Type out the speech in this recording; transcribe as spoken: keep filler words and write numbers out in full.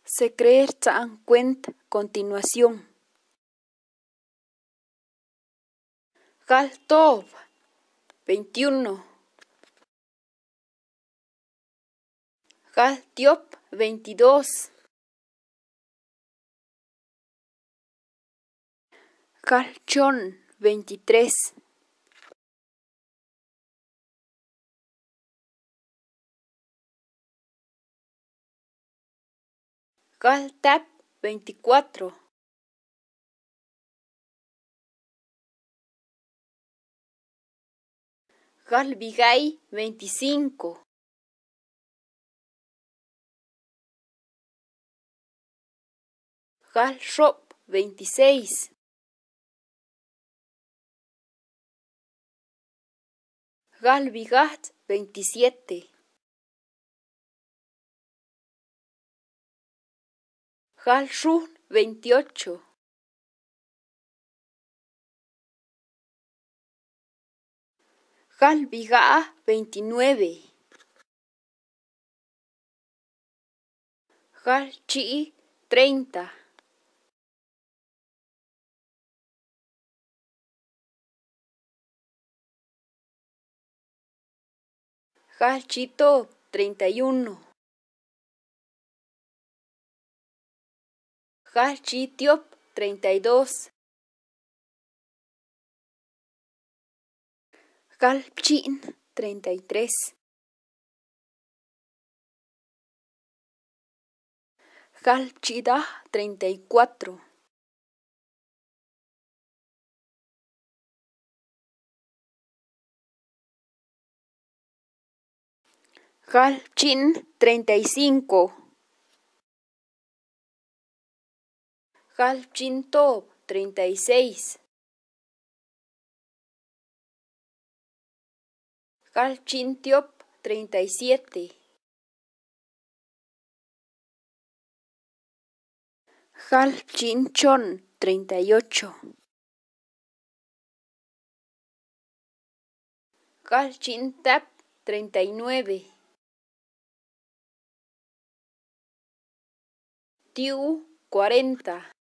Secré rchaꞌ cuent continuación. Gal tob, veintiuno. Gal tiop, veintidós. Gal chon, veintitrés. Gal tap, veinticuatro. Gal bigaay, veinticinco. Gal xhoop, veintiséis. Gal bigajt, veintisiete. Gal xhujn, veintiocho. Gal bigaa, veintinueve. Gal chii, treinta. Gal chii tob, treinta y uno. Gal chii tiop, treinta y dos. Gal bchiꞌn, treinta y tres. Gal bchiꞌ daj, treinta y cuatro. Gal bchiꞌn, treinta y cinco. Gal bchiꞌn tob, treinta y seis. Gal bchiꞌn tiop, treinta y siete. Gal bchiꞌn chon, treinta y ocho. Gal bchiꞌn tap, treinta y nueve. Tiuu, cuarenta.